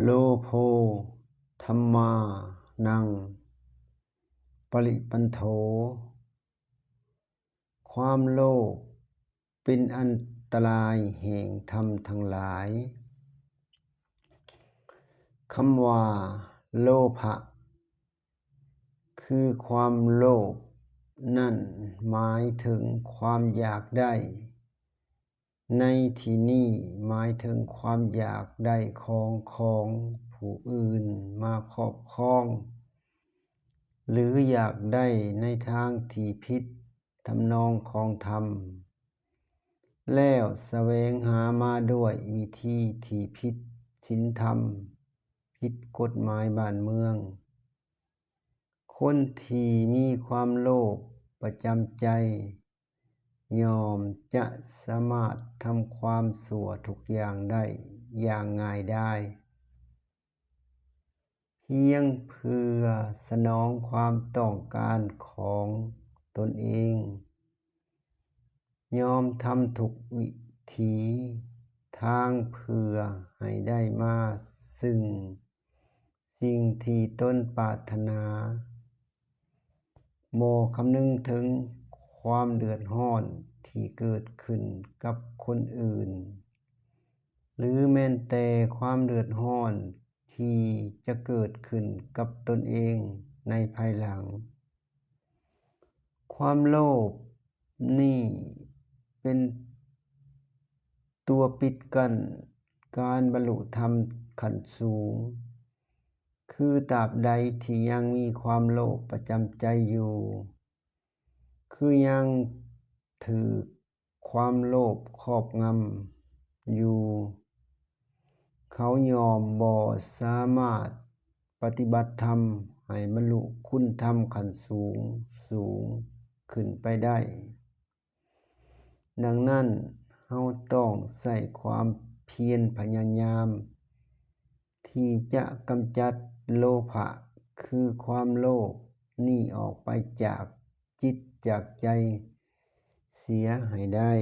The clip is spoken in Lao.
ໂລໂພ ທຳມານັງ ປະລິປັນໂທ ຄວາມໂລບເປັນອັນຕະລາຍແຫ່ງທຳທັງຫຼາຍ. ຄຳວ່າໂລພະ ຄືຄວາມໂລບນັ້ນ ໝາຍເຖິງຄວາມຢາກໄດ້. ໃນທີ່ນີ້ໝາຍເຖິງຄວາມຢາກໄດ້ຂອງຂອງຜູ້ອື່ນມາຄອບຄອງ ຫຼື ຢາກໄດ້ໃນທາງທີ່ຜິດທຳນອງຂອງທຳ ແລ້ວສະແຫວງຫາມາດ້ວຍວິທີທີ່ຜິດສິນທຳ, ຜິດກົດໝາຍບ້ານເມືອງ. ຄົນທີ່ມີຄວາມໂລບປະຈຳໃຈ ຍ່ອມຈະສາມາດທຳຄວາມຊົ່ວທຸກຢ່າງໄດ້ຢ່າງງ່າຍດາຍ ພຽງເພື່ອສະໜອງຄວາມຕ້ອງການຂອງຕົນເອງ, ຍ່ອມທຳທຸກວິຖີທາງເພື່ອໃຫ້ໄດ້ມາຊຶ່ງສິ່ງທີ່ຕົນປາດຖະໜາ, ບໍ່ຄຳນຶງເຖິງຄວາມເດືອດຮ້ອນທີ່ເກີດຂຶ້ນກັບຄົນອື່ນ ຫຼື ແມ່ນແຕ່ຄວາມເດືອດຮ້ອນທີ່ຈະເກີດຂຶ້ນກັບຕົນເອງໃນພາຍຫຼັງ. ຄວາມໂລບນີ້ເປັນຕົວປິດກັ້ນການບັນລຸທຳຂັ້ນສູງ, ຄືຕາບໃດທີ່ຍັງມີຄວາມໂລບປະຈຳໃຈຢູ່, ຄືຍັງຖືກຄວາມໂລບຄອບງຳຢູ່, ເຂົາຍ່ອມບໍ່ສາມາດປະຕິບັດທຳໃຫ້ບັນລຸຄຸນທຳຂັ້ນສູງ, ສູງຂຶ້ນໄປໄດ້. ດັ່ງນັ້ນ, ເຮົາຕ້ອງໃຊ້ຄວາມພຽນພະຍາຍາມທີ່ຈະກຳຈັດໂລພະ ຄືຄວາມໂລບນີ້ອອກໄປຈາກຈິດຈາກໃຈເສຍໃຫ້ໄດ້.